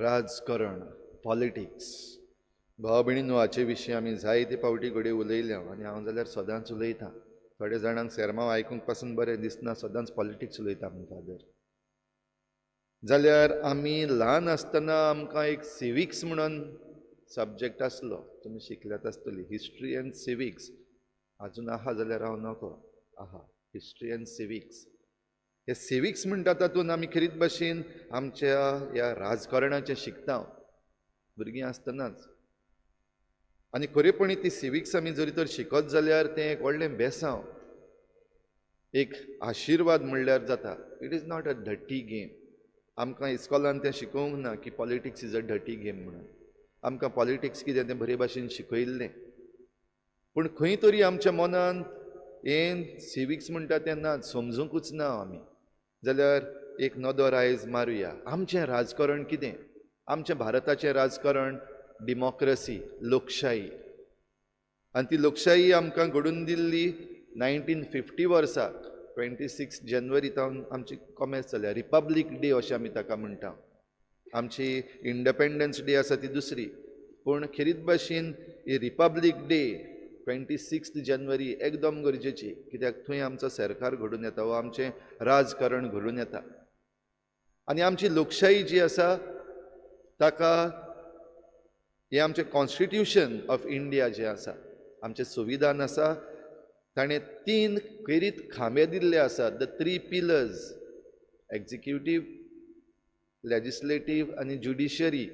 राजकारण, पॉलिटिक्स. भाव भयणींनो, हाचे विशीं आमी जायते फावटी घडये उलयल्या आनी हांव जाल्यार सदांच उलयतां. थोड्या जाणांक सेर्मांव आयकूंक पासून बरें दिसना, सदांच पॉलिटिक्स उलयता म्हूण फादर. जाल्यार आमी ल्हान आसतना आमकां एक सिविक्स म्हणून सब्जॅक्ट आसलो, तुमी शिकल्यात आसतली, हिस्ट्री एंड सिविक्स. आजून आहा जाल्यार हांव नकळो, आहा हिस्ट्री एंड सिविक्स. हे सिविक्स म्हणटा तातूंत आमी खेरीत भाशेन आमच्या ह्या राजकारणाचें शिकता भुरगीं आसतनाच. आनी खरेपणी ती सिविक्स आमी जरी तर शिकत जाल्यार तें एक व्हडलें बेसांव, एक आशिर्वाद म्हणल्यार जाता. It is not a dirty game. आमकां इस्कॉलान तें शिकोवंक ना की politics is a dirty game म्हणून. आमकां पॉलिटिक्स कितें तें बरे भाशेन शिकयल्लें, पूण खंय तरी आमच्या मनांत हें सिविक्स म्हणटा तें ना, समजूंकूच ना आमी. जाल्यार एक नदर आयज मारुया, आमचें राजकारण कितें? आमचें भारताचें राजकारण डिमॉक्रसी, लोकशाही. आनी ती लोकशाही आमकां घडून दिल्ली 1950 वर्साक 26 जानेवारी तावन आमची कॉमेस जाल्या. रिपब्लीक डे अशें आमी ताका म्हणटा. आमची इंडिपेंडन्स डे आसा ती दुसरी, पूण खेरीत भाशेन ही रिपब्लीक डे 26 जानेवारी एकदम गरजेची, कित्याक थंय आमचो सरकार घडून येता वा आमचें राजकारण घडून येता. आनी आमची लोकशाही जी आसा ताका हें आमचें कॉन्स्टिट्युशन ऑफ इंडिया जें आसा, आमचें संविधान आसा, ताणें तीन खेरीत खांबे दिल्ले आसात, the three pillars, executive, legislative आनी ज्युडिशरी.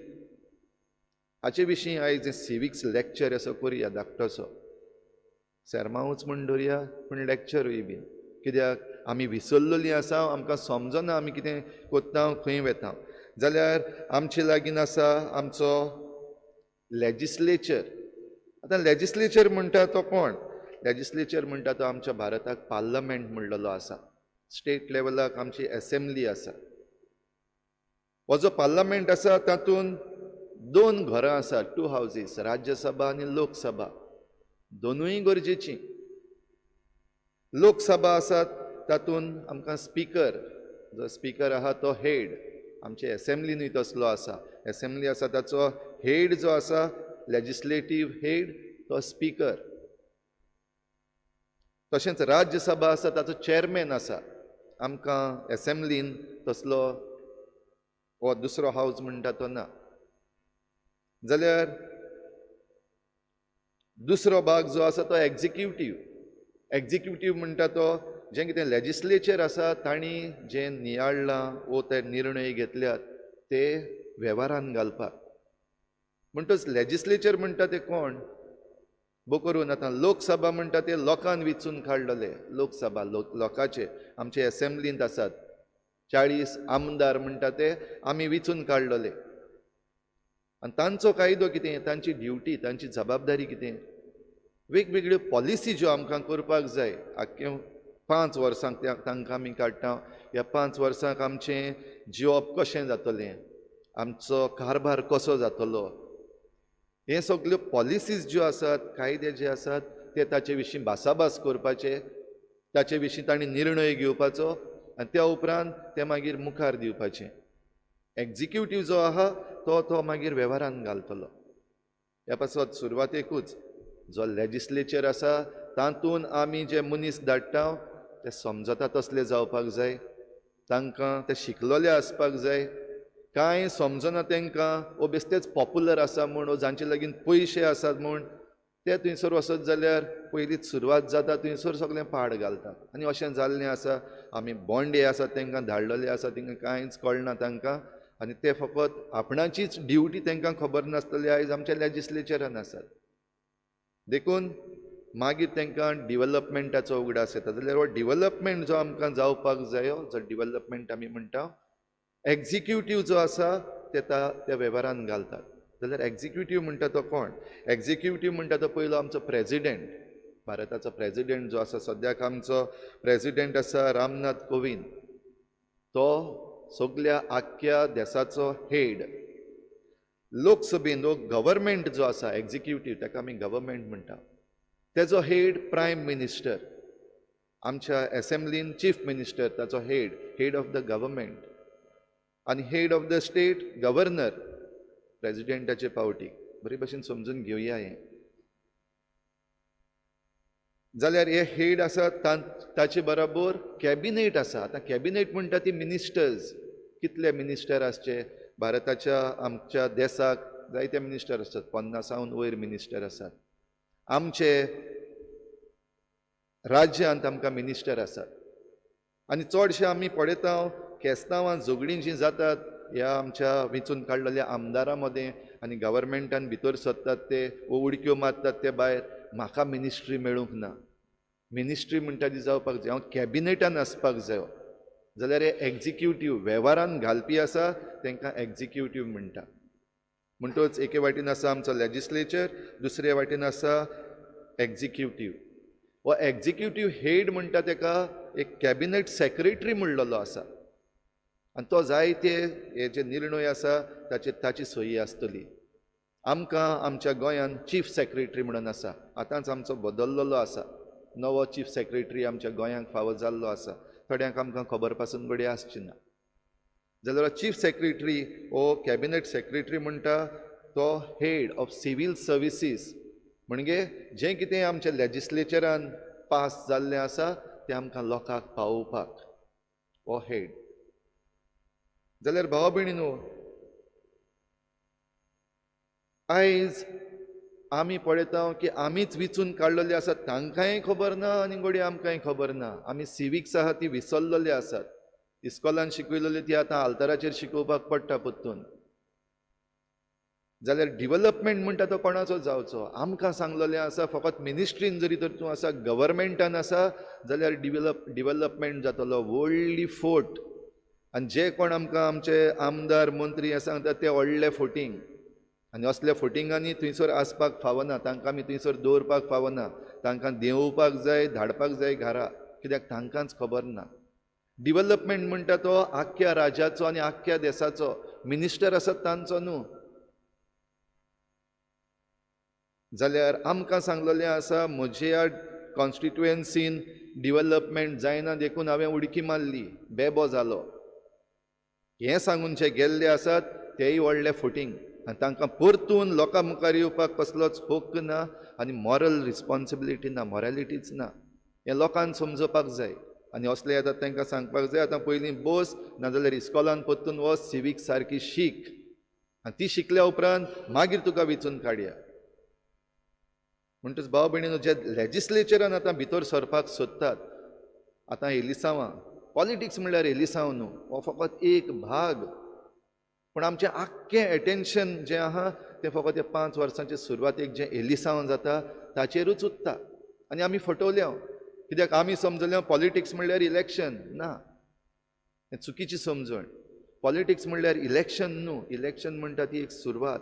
हाचे विशीं आयज सिविक्स लॅक्चर असो करुया, धाकटोसो सेर्मांवूच म्हूण दवरुया, पूण लॅक्चरूय बीन, कित्याक आमी विसरलेलीं आसा, आमकां समजना आमी कितें कोत्ता, खंय वेता. जाल्यार आमचे लागीं आसा आमचो लॅजिस्लेचर. आतां लॅजिस्लेचर म्हणटा तो कोण? लॅजिस्लेचर म्हणटा तो आमच्या भारताक पार्लमेंट म्हणलेलो आसा. स्टेट लेवलाक आमची एसेंब्ली आसा. हो जो पार्लमेंट आसा तातूंत दोन घरां आसात, टू हावजीस, राज्यसभा आनी लोकसभा. दोनूय गरजेचीं. लोकसभा आसात तातूंत आमकां स्पिकर, जो स्पिकर आहा तो हेड, आमचे एसेंब्लीनूय तसलो आसा, एसेंब्ली आसा ताचो हेड जो आसा लॅजिस्लेटीव हेड तो स्पिकर. तशेंच राज्यसभा आसा ताचो चेअरमॅन आसा. आमकां एसेंब्लीन तसलो हो दुसरो हावज म्हणटा तो ना. जाल्यार दुसरो भाग जो आसा तो एक्जिक्युटीव. एक्जिक्युटीव म्हणटा तो जें कितें लॅजिस्लेचर आसा तांणी जें नियाळ्ळां वो ते निर्णय घेतल्यात ते वेव्हारान घालपाक. म्हणटच लॅजिस्लेचर म्हणटा ते कोण? बो करून आतां लोकसभा म्हणटा ते लोकान विचून काडलेले, लोकसभा लोकाचे, आमचे एसेंब्लींत आसात 40 आमदार म्हणटा ते आमी विचून काडलेले. आनी तांचो कायदो कितें, तांची ड्युटी, तांची जबाबदारी कितें, वेगवेगळ्यो पॉलिसी ज्यो आमकां करपाक जाय. आख्खे 5 वर्सांक तांकां आमी काडटा, ह्या 5 वर्सांक आमचें जिवप कशें जातलें, आमचो कारभार कसो जातलो, हे सगल्यो पॉलिसीज ज्यो आसात, कायदे जे आसात ते ताचे विशीं भासाभास करपाचे, ताचे विशीं तांणी निर्णय घेवपाचो आनी त्या उपरांत ते मागीर मुखार दिवपाचे. एक्जिक्युटीव जो आहा तो तो मागीर वेव्हारान घालतलो. ह्या पासत सुरवातेकूच जो लॅजिस्लेचर आसा तातूंत आमी जे मनीस धाडटा ते समजता तसले जावपाक जाय, तांकां ते शिकलोले आसपाक जाय. कांय समजना तांकां, वो बेश्टेच पॉप्युलर आसा म्हूण, वो जांचे लागीं पयशे आसात म्हूण ते थंयसर वचत जाल्यार पयलींच सुरवात जाता थंयसर सगळें पाड घालतात. आनी अशें जाल्लें आसा, आमी बोंडे आसात तांकां धाडलेले आसा, तांकां कांयच कळना तांकां, आनी ते फकत आपणाचीच ड्युटी तांकां खबर नासतली. आयज आमच्या लॅजिस्लेचरान आसात, देखून मागीर तांकां डिवलपमेंटाचो उगडास येता. जाल्यार हो डिवलपमेंट जो आमकां जावपाक जायो, जो डिवलपमेंट आमी म्हणटा, एक्जिक्युटीव जो आसा ते त्या वेव्हारान घालतात. जाल्यार एक्जिक्युटीव म्हणटा तो कोण? एक्जिक्युटीव म्हणटा तो पयलो आमचो प्रेजिडेंट, भारताचो प्रेजिडेंट जो आसा, सद्याक आमचो प्रेजिडेंट आसा रामनाथ कोविंद, तो सगल्या आख्ख्या देसाचो हेड. लोकसभेन हो गव्हर्मेंट जो आसा एक्जिक्युटीव, ताका आमी गव्हर्मेंट म्हणटा, तेजो हेड प्रायम मिनिस्टर. आमच्या एसेंब्लीन चीफ मिनिस्टर ताचो head, head of the government. आनी head of the state governor. प्रेजिडेंटाचे पावटी. बरे भशेन समजून घेवया हें. जाल्यार हे हेड आसा ताचे बराबर कॅबिनेट आसा. आतां कॅबिनेट म्हणटा ती मिनिस्टर्स. कितले मिनिस्टर आसचे भारताच्या आमच्या देसाक? जायते मिनिस्टर आसतात, 50 वयर मिनिस्टर आसात. आमचे राज्यांत आमकां मिनिस्टर आसात. आनी चडशे आमी पळयता केस्तांवां झगडीं जीं जातात ह्या आमच्या वेंचून काडलेल्या आमदारां मदें आनी गव्हर्मेंटान भितर सरतात ते वो उडक्यो मारतात ते भायर, म्हाका मिनिस्ट्री मेळूंक ना. मिनिस्ट्री म्हणटा ती जावपाक जाय, हांव कॅबिनेटान आसपाक जायो. जाल्यार हे एक्जिक्युटीव वेव्हारान घालपी आसा तांकां एक्जिक्युटीव म्हणटा. म्हणटच एके वाटेन आसा आमचो लेजिस्लेचर, दुसरे वाटेन आसा एक्जिक्युटीव. हो एक्जिक्युटीव हेड म्हणटा ताका एक कॅबिनेट सेक्रेटरी म्हणलेलो आसा आनी तो जायते हे जे निर्णय आसा ताचेर ताची सही आसतली. आमकां आमच्या गोंयांत चीफ सेक्रेटरी म्हणून आसा, आतांच आमचो बदल्लेलो आसा, नवो चीफ सेक्रेटरी आमच्या गोंयांक फावो जाल्लो आसा. थोड्यांक आमकां खबर पासून घडये आसची ना. जाल्यार चीफ सेक्रेटरी हो कॅबिनेट सेक्रेटरी म्हणटा तो हेड ऑफ सिवील सर्विसीस, म्हणजे जें कितें आमच्या लेजिस्लेचरान पास जाल्लें आसा तें आमकां लोकांक पावोवपाक हो हेड. जाल्यार भावा भयणीनो, आयज आमी पळयता की आमीच विचून काडलेले आसात, तांकांय खबर ना आनी घडये आमकांय खबर ना. आमी सिविक्स आहा ती विसरलेले आसात. इस्कॉलान शिकयलेली ती आतां आल्ताराचेर शिकोवपाक पडटा परतून. जाल्यार डिवलपमेंट म्हणटा तो कोणाचो जावचो? आमकां सांगलेलें आसा फकत मिनिस्ट्रीन जरी तर तूं आसा, गव्हर्मेंटान आसा जाल्यार डिवलपमेंट जातलो. व्हडली फोट. आनी जे कोण आमकां आमचे आमदार मंत्री हे सांगतात ते व्हडले फोटींग. आनी असल्या फोटिंगांनी थंयसर आसपाक फावना, तांकां आमी थंयसर दवरपाक फावना, तांकां देंवोवपाक जाय, धाडपाक जाय घरा, कित्याक तांकांच खबर ना. डिवलपमेंट म्हणटा तो आख्ख्या राज्याचो आनी आख्ख्या देसाचो, मिनिस्टर आसात तांचो न्हू. जाल्यार आमकां सांगलेलें आसा म्हज्या कॉन्स्टिट्युएन्सीन डिवलपमेंट जायना देखून हांवें उडकी मारली, बेबो जालो. हें सांगून जे गेल्ले आसात तेय व्हडले फोटींग. आनी तांकां परतून लोकां मुखार येवपाक कसलोच हक्क ना आनी मॉरल रिस्पॉन्सिबिलिटी ना, मॉरेलिटीच ना. हें लोकांक समजोवपाक जाय आनी असले येतात तांकां सांगपाक जाय आतां पयलीं बस, नाजाल्यार इस्कॉलान परतून वच, सिवीक सारकी शीक आनी ती शिकल्या उपरांत मागीर तुका वेंचून काडया. म्हणटच भाव भयणीनो, जे लेजिस्लेचरान आतां भितर सरपाक सोदतात, आतां एलिसांवां, पॉलिटिक्स म्हणल्यार एलिसांव न्हू, हो फकत एक भाग. पूण आमचें आख्खें एटेन्शन जें आहा तें फकत ह्या 5 वर्सांचे सुरवातेक जें एलिसांव जाता ताचेरूच उत्ता. आनी आमी फटवल्या, कित्याक आमी समजल्या पॉलिटिक्स म्हणल्यार इलेक्शन. ना, हें चुकीची समजण. पॉलिटिक्स म्हणल्यार इलेक्शन न्हू, इलेक्शन म्हणटा ती एक सुरवात.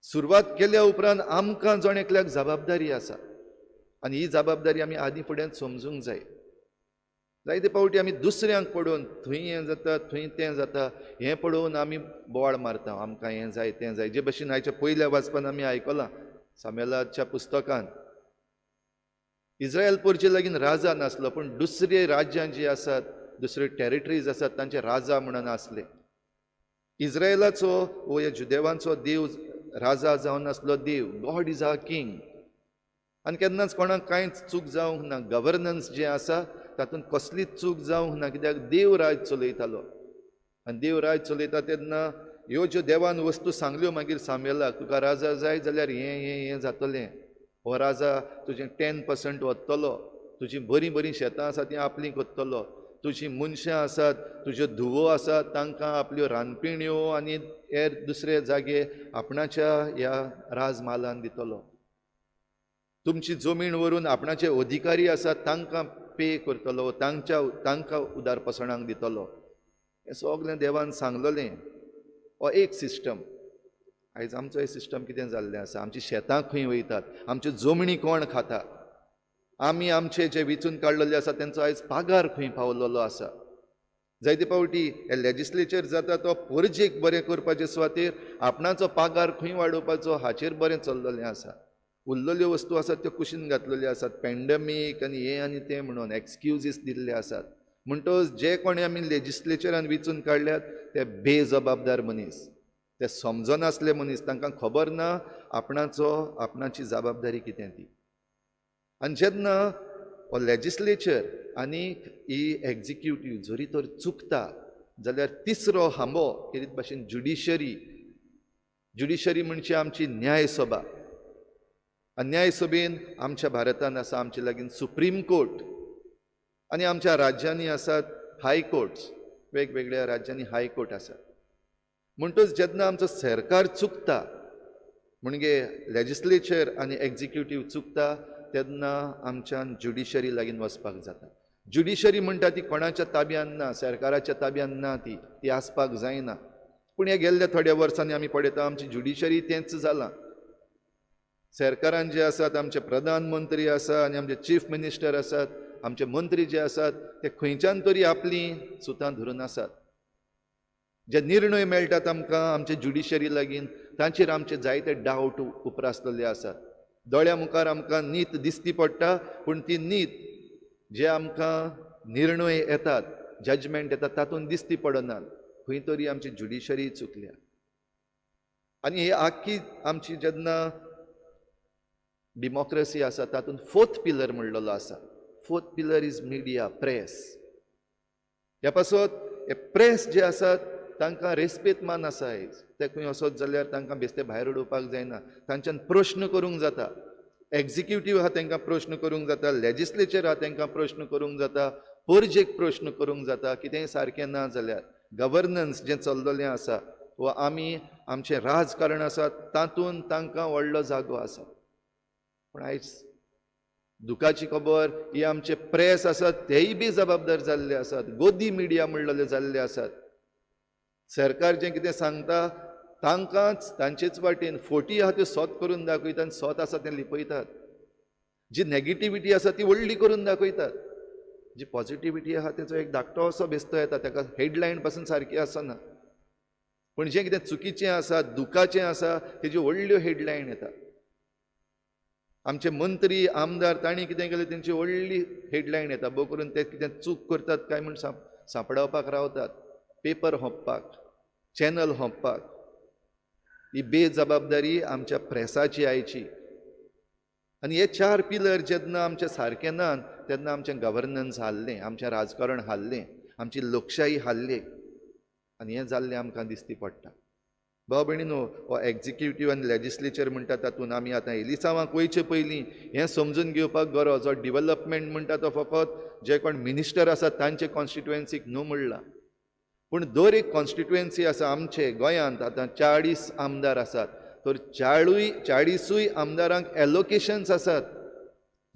सुरवात केल्या उपरांत आमकां जण एकल्याक जबाबदारी आसा आनी ही जबाबदारी आमी आदीं फुड्यान समजूंक जाय. जायते फावटी आमी दुसऱ्यांक पळोवन थंय हें जाता थंय तें जाता हें पळोवन आमी बोवाळ मारता, आमकां हें जाय तें जाय. जे भशेन आयच्या पयल्या वाचपान आमी आयकलां सामेलाच्या पुस्तकान, इस्रायल पोरचे लागीं राजा नासलो, पूण दुसरे राज्यां जीं आसात, दुसरे टेरिटरीज आसात तांचे राजा म्हणून आसले. इस्रायलाचो वो ह्या जुदेवांचो देव राजा जावन आसलो देव, गॉड is our king. आनी केन्नाच कोणाक कांयच चूक जावंक ना. गवर्नन्स जें आसा तातूंत कसलीच चूक जावंक ना, कित्याक देव राज चलयतालो. आनी देव राज चलयता तेन्ना ह्यो ज्यो देवान वस्तू सांगल्यो मागीर सामेलाक, तुका राजा जाय जाल्यार हें हें हें जातलें, हो राजा तुजें 10% वतलो, तुजीं बरीं बरीं शेतां आसा तीं आपलीं करतलो, तुजीं मनशां आसात, तुज्यो धुवो आसात तांकां आपल्यो रांदपिण्यो आनी हेर दुसरे जागे आपणाच्या ह्या राजमालान दितलो, तुमची जमीन व्हरून आपणाचे अधिकारी आसात तांकां पे करतलो, तांकां उदारपसणाक दितलो. हें सगळें देवान सांगलेलें. हो एक सिस्टम. आयज आमचो हे सिस्टम कितें जाल्लें आसा, आमची शेतां खंय वयतात, आमच्यो जमनी कोण खाता, आमी आमचे जे वेंचून काडलेले आसा तेंचो आयज पागार खंय पावलेलो आसा. जायते फावटी हे लेजिस्लेचर जाता तो परजेक बरें करपाचे सुवातेर आपणाचो पागार खंय वाडोवपाचो हाचेर बरें चल्लेलें आसा. उरलेल्यो वस्तू आसात त्यो कुशीन घातलेल्यो आसात, पॅन्डमीक आनी हें आनी तें म्हणून एक्सक्युजीस दिल्ले आसात. म्हणटच जे कोणी आमी लेजिस्लेचरान वेंचून काडल्यात ते बेजबाबदार मनीस. ते समजनासले मनीस, तांकां खबर ना आपणाचो आपणाची जबाबदारी कितें ती. आनी जेन्ना हो लेजिस्लेचर आनी ही एक्जिक्युटीव जरी तर चुकता जाल्यार तिसरो हांबो खेरीत भाशेन ज्युडिशरी. ज्युडिशरी म्हणजे आमची न्यायसभा. आनी न्यायसभेन आमच्या भारतान आसा आमचे लागीं सुप्रीम कोर्ट आनी आमच्या राज्यांनी आसात हायकोर्ट्स, वेगवेगळ्या राज्यांनी हायकोर्ट आसात. म्हणटच जेन्ना आमचो सरकार चुकता म्हणजे लेजिस्लेचर आनी एक्जिक्युटीव चुकता तेन्ना आमच्यान ज्युडिशरी लागीं वचपाक जाता. ज्युडिशरी म्हणटा ती कोणाच्या ताब्यान ना, सरकाराच्या ताब्यान ना, ती ती आसपाक जायना. पूण ह्या गेल्ल्या थोड्या वर्सांनी आमी पळयता आमची ज्युडिशरी तेंच जालां. सरकारान जे आसात आमचे प्रधानमंत्री आसा आनी आमचे चीफ मिनिस्टर आसात, आमचे मंत्री जे आसात ते खंयच्यान तरी आपलीं सुतां धरून आसात. जे निर्णय मेळटात आमकां आमचे ज्युडिशरी लागीं तांचेर आमचे जायते डावट उप्रासलेले आसात. दोळ्या मुखार आमकां नीत दिसती पडटा, पूण ती नीत जे आमकां निर्णय येतात, जजमेंट येतात तातूंत दिसती पडनात. खंय तरी आमची ज्युडिशरी चुकल्या. आनी ही आख्खी आमची जेन्ना डेमोक्रेसी आसा तातूंत फोर्थ पिलर म्हणलेलो आसा. Fourth pillar is media, press. ह्या पासत हे प्रेस जे आसात तांकां रेस्पेत मान आसा आयज. ते खंय वचत जाल्यार तांकां बेस्ते भायर उडोवपाक जायना, तांच्यान प्रश्न करूंक जाता. एक्जिक्युटीव आहा तांकां प्रश्न करूंक जाता, लेजिस्लेचर आहा तांकां प्रश्न करूंक जाता, पोरजेक प्रश्न करूंक जाता. कितेंय सारकें ना जाल्यार गवर्नन्स जें चल्ललें आसा वा आमी आमचें राजकारण आसा तातूंत तांकां व्हडलो जागो आसा. पूण आयज दुखाची खबर ही आमचे प्रेस आसात तेय बी जबाबदार जाल्ले आसात, गोदी मिडिया म्हणलेले जाल्ले आसात. सरकार जें कितें सांगता तांकांच तांचेच वाटेन फोटी आहा त्यो सोत करून दाखयतात आनी सोत आसा तें लिपयतात. जी नेगेटिविटी आसा ती व्हडली करून दाखयतात, जी पॉजिटिविटी आहा तेचो एक धाकटो असो बेस्तो येता, ताका हेडलायन पासून सारकी आसना. पूण जें कितें चुकीचें आसा, दुखाचें आसा, तेज्यो व्हडल्यो हेडलायन येता. आमचे मंत्री आमदार तांणी कितें केलें तेंची व्हडली हेडलायन येता, भोव करून ते कितें चूक करतात काय म्हूण सांपडावपाक रावतात, पेपर होंपपाक, चॅनल होंपपाक. ही बेजबाबदारी आमच्या प्रेसाची आयची. आनी हे चार पिलर जेन्ना आमचे सारके नात तेन्ना आमचें गवर्नन्स हाल्लें, आमचें राजकारण हाल्लें, आमची लोकशाही हाल्ली आनी हें जाल्लें आमकां दिसती पडटा. भाव भयणीनो, हो एक्जिक्युटीव आनी लेजिस्लेचर म्हणटा तातूंत आमी आतां एलिसांवाक वयचे पयलीं हें समजून घेवपाक गरज. हो डिवलपमेंट म्हणटा तो फकत जे कोण मिनिस्टर आसात तांचे कॉन्स्टिट्युएन्सीक न्हू म्हणलां, पूण दर एक कॉन्स्टिट्युएन्सी आसा. आमचे गोंयांत आतां 40 आमदार आसात, तर 40 आमदारांक एलोकेशन्स आसात.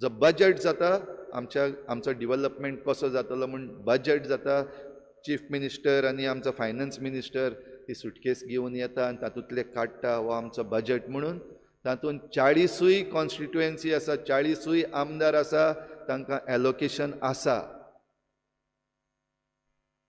जो बजट जाता आमच्या आमचो डिवलपमेंट कसो जातलो म्हूण बजट जाता, चीफ मिनिस्टर आनी आमचो फायनान्स मिनिस्टर ती सुटकेस घेवन येता आनी तातूंतले काडटा हो आमचो बजट म्हणून. तातूंत 40 कॉन्स्टिट्युएन्सी आसा, 40 आमदार आसा, तांकां एलोकेशन आसा.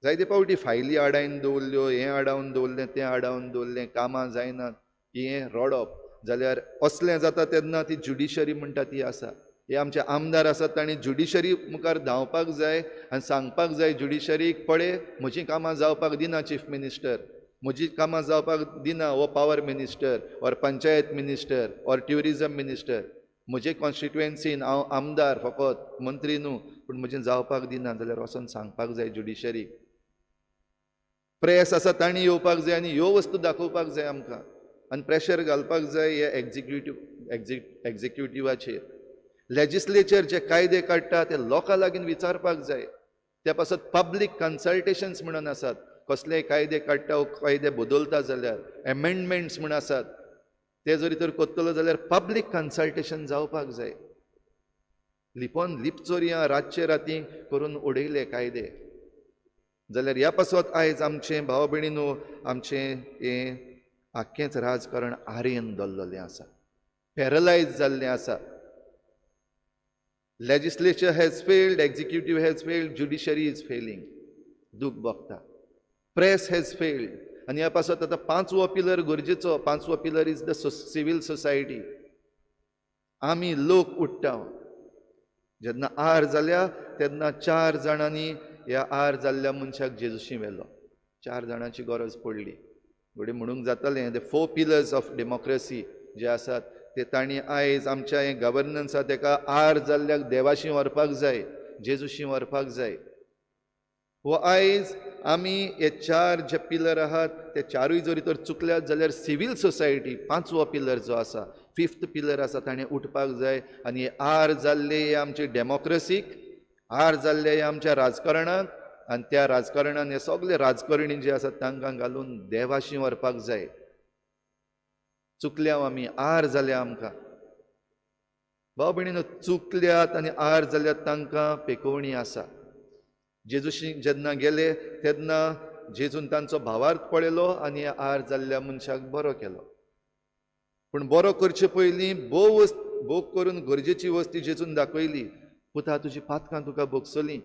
जायते फावटी फायली आडावन दवरल्यो, हें आडावन दवरलें, तें आडावन दवरलें, कामां जायनात, हें रडप जाल्यार असलें जाता तेन्ना ती ज्युडिशरी म्हणटा ती आसा. हे आमचे आमदार आसात तांणी ज्युडिशरी मुखार धांवपाक जाय आनी सांगपाक जाय ज्युडिशरीक, पळय म्हजीं कामां जावपाक दिना चीफ मिनिस्टर, म्हजीं कामां जावपाक दिना हो power minister or panchayat minister or tourism minister, म्हजे कॉन्स्टिट्युएन्सीन हांव आमदार फकत मंत्री न्हू, पूण म्हजें जावपाक दिना जाल्यार वचोन सांगपाक जाय ज्युडिशरीक. प्रेस आसा तांणी येवपाक जाय आनी ह्यो वस्तू दाखोवपाक जाय आमकां आनी प्रेशर घालपाक जाय हे एक्जिक्युटिवाचेर. लेजिस्लेचर जे कायदे काडटा ते लोकां लागीं विचारपाक जाय. त्या पासत पब्लीक कन्सल्टेशन्स म्हणून आसात, कसलेय कायदे काडटा वो कायदे बदलता जाल्यार एमेंडमेंट्स म्हूण आसात, ते जरी तर करतलो जाल्यार पब्लीक कन्सल्टेशन जावपाक जाय. लिपोन लिपचोरयां रातचे राती करून उडयले कायदे जाल्यार ह्या पासत आयज आमचें भाव भयणीनो आमचें हें आख्खेंच राजकारण आरेन दवरलेलें आसा, पॅरलायज जाल्लें आसा. Legislature has failed, executive has failed, judiciary is failing, दूख भोगता. Press has failed. आनी ह्या पासत आतां पांचवो पिलर गरजेचो. पांचवो pillar is the civil society. आमी लोक उठ्ठा जेन्ना आर जाल्या तेन्ना 4 जाणांनी ह्या आर जाल्ल्या मनशाक जेजूशी व्हेलो. 4 जाणांची गरज पडली. घडये म्हणूंक जातालें the 4 pillars of democracy जे आसात ते तांणी आयज आमच्या हें गवर्नन्स आसा तेका आर जाल्ल्याक देवाशी व्हरपाक जाय, जेजूशी व्हरपाक जाय. हो आयज आमी हे 4 जे पिलर आहात ते 4 जरी तर चुकल्यात जाल्यार सिवील सोसायटी 5वो पिलर जो आसा, 5th pillar आसा, ताणें उठपाक जाय आनी आर जाल्ले हे आमचे डेमोक्रेसीक, आर जाल्ले हे आमच्या राजकारणाक, आनी त्या राजकारणान हे सगळे राजकारणी जे आसात तांकां घालून देवाशी व्हरपाक जाय. चुकल्या आमी, आर जाल्या आमकां. भाव भयणीनो, चुकल्यात आनी आर जाल्यात तांकां पेकोवणी आसा. जेजूशी जेन्ना गेले तेन्ना जेजून तांचो भावार्थ पळयलो आनी आर जाल्ल्या मनशाक बरो केलो. पूण बरो करचे पयलीं भोव भोग करून गरजेची वस्ती जेजून दाखयली. पुता, तुजी पातकां तुका भोगसली.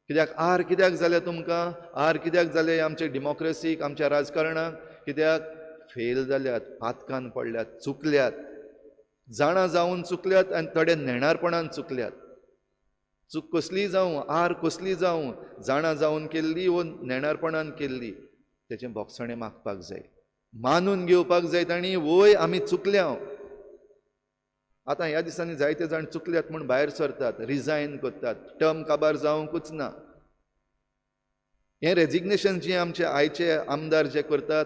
कित्याक आर कित्याक जाल्या तुमकां? आर कित्याक जाले आमचे डेमोक्रेसीक, आमच्या राजकारणाक? कित्याक फेल जाल्यात, पातकान पडल्यात, चुकल्यात, जाणा जावन चुकल्यात आनी थोडे नेणारपणान चुकल्यात. चूक कसली जावं, आर कसली जावं, जाणा जावन केल्ली वो नेणारपणान केल्ली, तेचें भोगसणें मागपाक जाय, मानून घेवपाक जाय तांणी वय आमी चुकल्या. आतां ह्या दिसांनी जायते जाण चुकल्यात म्हूण भायर सरतात, रिजायन करतात, टर्म काबार जावंकूच ना. हें रेजिग्नेशन जें आमचे आयचे आमदार जे करतात,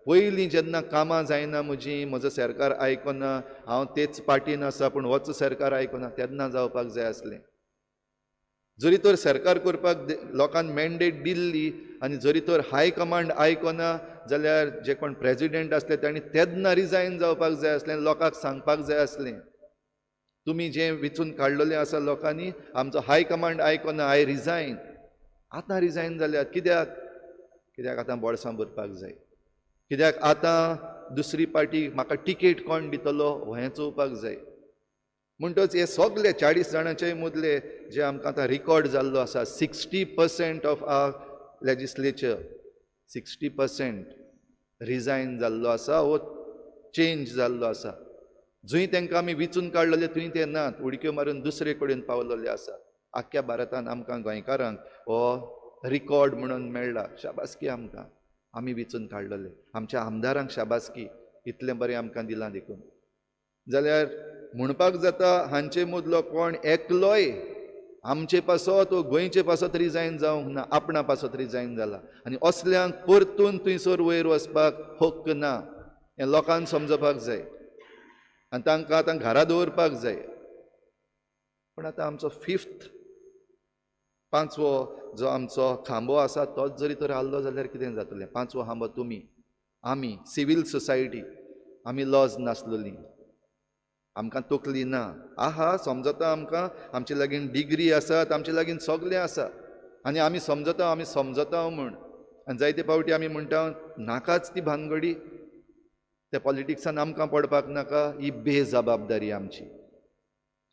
पयलीं जेन्ना कामां जायना म्हजी, म्हजो सरकार आयकना, हांव तेच पार्टीन आसा पूण होच सरकार आयकना, तेन्ना जावपाक जाय आसलें. जरी तर सरकार करपाक लोकांक मॅन्डेट दिल्ली आनी जरी तर हाय कमांड आयकना जाल्यार जे कोण प्रेजिडेंट आसले तांणी तेन्ना रिजायन जावपाक जाय आसलें, लोकांक सांगपाक जाय आसलें, तुमी जें विचून काडलेलें आसा लोकांनी, आमचो हाय कमांड आयकना, I resign. आतां रिजायन जाल्यात कित्याक? कित्याक आतां बोळसां भरपाक जाय, कित्याक आतां दुसरी पार्टी म्हाका टिकेट कोण दितलो हें चोवपाक जाय. म्हणटच हे सगळे 40 जाणांचे मदले जे आमकां आतां रिकॉर्ड जाल्लो आसा, 60% ऑफ our legislature, 60% resign जाल्लो आसा वो चेंज जाल्लो आसा. जंय तांकां आमी विचून काडलेले थंय ते नात, उडक्यो मारून दुसरे कडेन पावलेले आसा. आख्ख्या भारतान आमकां गोंयकारांक हो रिकॉर्ड म्हणून मेळ्ळा. शाबासकी आमकां, आमी विचून काडलेले, आमच्या आमदारांक शाबासकी, इतलें बरें आमकां दिलां देखून. जाल्यार म्हणपाक जाता हांचे मदलो कोण एकलोय आमचे पासत वो गोंयचे पासत रिजायन जावंक ना, आपणा पासत रिजायन जाला. आनी असल्यांक परतून थंयसर वयर वचपाक हक्क ना, हें लोकांक समजपाक जाय आनी तांकां आतां घरा दवरपाक जाय. पूण आतां आमचो 5वो जो आमचो खांबो आसा तोच जरी तर आहलो जाल्यार कितें जातलें? 5वो खांबो तुमी, आमी, सिवील सोसायटी, आमी लॉज नासलोली, आमकां तकली ना. आहा समजता आमकां, आमचे लागीं डिग्री आसात, आमचे लागीं सगळें आसा आनी आमी समजता, आमी समजता म्हूण. आनी जायते फावटी आमी म्हणटा नाकाच ती भानगडी, त्या पॉलिटिक्सान आमकां पडपाक नाका. ही बेजबाबदारी आमची.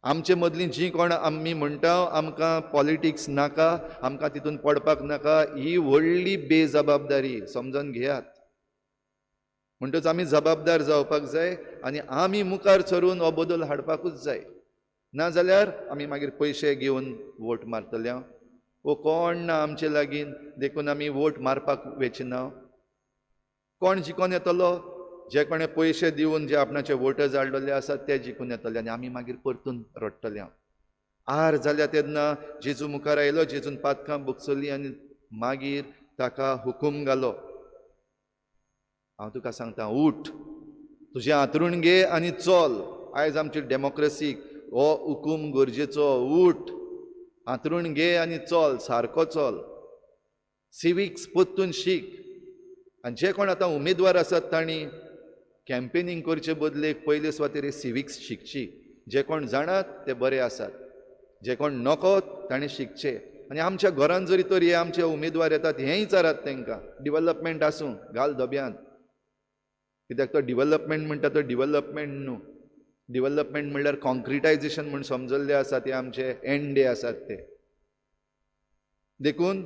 आमचे मदलीं जीं कोण आमी म्हणटा आमकां पॉलिटिक्स नाका, आमकां तितून पडपाक नाका, ही व्हडली बेजबाबदारी समजून घेयात. म्हणटच आमी जबाबदार जावपाक जाय आनी आमी मुखार सरून हो बदल हाडपाकूच जाय. नाजाल्यार आमी मागीर पयशे घेवन वोट मारतले वो कोण ना आमचे लागीं, देखून आमी वोट मारपाक वेचिना. कोण जिखून येतलो? जे कोणे पयशे दिवन जे आपणाचे वोटर्स हाडलेले आसात ते जिखून येतले आनी आमी मागीर परतून रडटले. आर जाल्या तेन्ना जेजू मुखार आयलो, जेजून पातकां भोगसली आनी मागीर ताका हुकूम घालो, हांव तुका सांगता उठ, तुजें हांतरूण घे आनी चल. आयज आमची डेमोक्रेसीक हो हुकूम गरजेचो. उठ, हांतरूण घे आनी चल, सारको चल, सिविक्स परतून शीक. आनी जे कोण आतां उमेदवार आसात तांणी कॅम्पेनींग करचे बदलेक पयले सुवातेर सिविक्स शिकची. जे कोण जाणात ते बरे आसात, जे कोण नको ताणें शिकचे. आनी आमच्या घरान जरी तर हे आमचे उमेदवार येतात हेंय विचारात तांकां, डिवलपमेंट आसूं घाल धब्यांत, कित्याक तो डिवलपमेंट म्हणटा तो डिवलपमेंट न्हू. डिवलपमेंट म्हणल्यार कॉन्क्रिटायजेशन म्हूण समजल्ले आसा ते आमचे एंडे आसात ते. देखून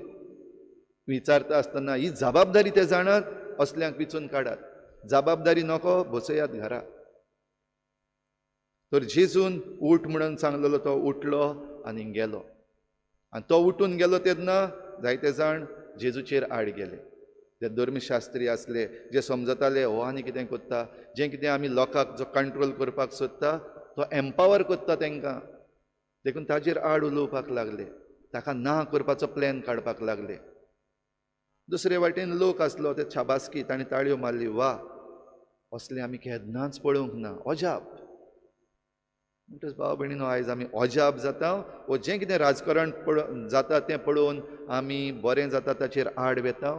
विचारता आसतना ही जबाबदारी ते जाणात असल्यांक विचून काडात. जबाबदारी नको बसयात घरा. तर जेजून उठ म्हणून सांगलेलो तो उठलो आनी गेलो. आनी तो उठून गेलो तेन्ना जायते जाण जेजूचेर आड गेले. जे धर्मशास्त्री आसले जे समजताले हो आनी कितें करता, जें कितें आमी लोकांक जो कंट्रोल करपाक सोदता तो एम्पावर करता तांकां, देखून ताजेर आड उलोवपाक लागले, ताका ना करपाचो प्लॅन काडपाक लागले. दुसरे वाटेन लोक आसलो ते शाबासकी, ताणें ताळयो मारली, वा असलें आमी केन्नाच पळोवंक ना, अजाप. म्हणटच भाव भयणीनो आयज आमी अजाप जाता वो जें कितें राजकारण जाता तें पळोवन आमी बरें जाता ताचेर आड वेता,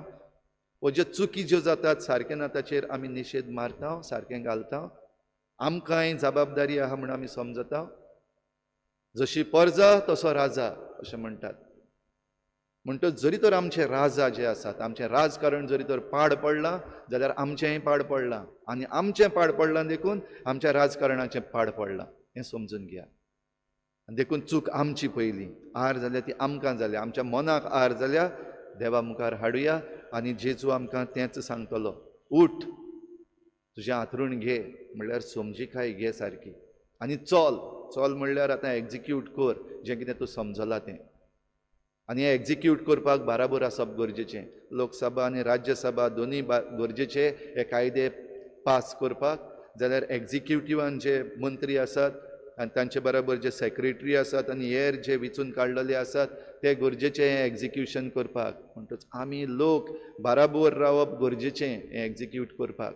वो ज्यो चुकी ज्यो जातात सारकें ना ताचेर आमी निशेध मारता, सारकें घालता. आमकांय जबाबदारी आहा म्हूण आमी समजता. जशी परजा तसो राजा अशें म्हणटात. म्हणटच जरी तर आमचे राजा जे आसात, आमचें राजकारण जरी तर पाड पडलां जाल्यार आमचेंय पाड पडलां, आनी आमचें पाड पडलां देखून आमच्या राजकारणाचें पाड पडलां हें समजून घेया. देखून चूक आमची पयली, आर जाल्या ती आमकां जाल्या, आमच्या मनाक आर जाल्या, देवा मुखार हाडुया आनी जेजू आमकां तेंच सांगतलो, उठ तुजें हांतरूण घे, म्हणल्यार समजिकाय घे सारकी, आनी चल. चल म्हणल्यार आतां एग्जिक्यूट कर जें कितें तूं समजला तें. आनी हें एग्जिक्यूट करपाक बाराबर आसप गरजेचें. लोकसभा आनी राज्यसभा दोनूय गरजेचे हे कायदे पास करपाक. जाल्यार एग्जिक्युटिवान जे मंत्री आसात आनी तांचे बराबर जे सेक्रेटरी आसात आनी हेर जे विचून काडलेले आसात ते गरजेचें हें एग्जिक्युशन करपाक. म्हणटच आमी लोक बाराबर रावप गरजेचें हें एग्जिक्यूट करपाक.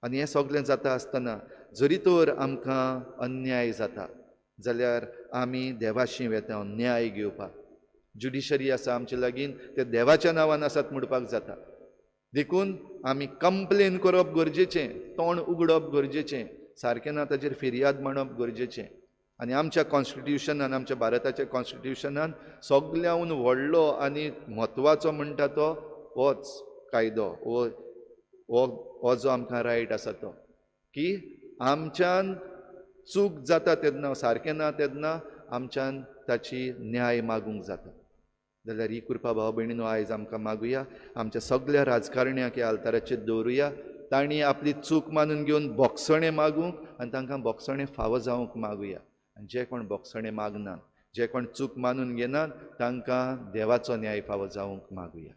आनी हें सगळें जाता आसतना जरी तर आमकां अन्याय जाता जाल्यार आमी देवाशी वेता न्याय घेवपाक. ज्युडिशरी आसा आमचे लागीं, ते देवाच्या नांवान आसात म्हणपाक जाता. देखून आमी कंप्लेन करप गरजेचें, तोंड उगडप गरजेचें, सारकें ना ताचेर फिर्याद मांडप गरजेचें. आनी आमच्या कॉन्स्टिट्युशनान, आमच्या भारताच्या कॉन्स्टिट्युशनान सगळ्याहून व्हडलो आनी म्हत्वाचो म्हणटा तो होच कायदो, हो जो आमकां रायट आसा तो, की आमच्यान चूक जाता तेन्ना, सारकें ना तेन्ना आमच्यान ताची न्याय मागूंक जाता. जाल्यार ही कृपा भाव भयणीनो आयज आमकां मागुया. आमच्या सगळ्या राजकारण्यांक ह्या आल्ताराचेर दवरुया, तांणी आपली चूक मानून घेवन बोगसणें मागूंक आनी तांकां बोगसणें फावो जावंक मागुया. आनी जे कोण बोगसणें मागनात, जे कोण चूक मानून घेनात, तांकां देवाचो न्याय फावो जावंक मागुया.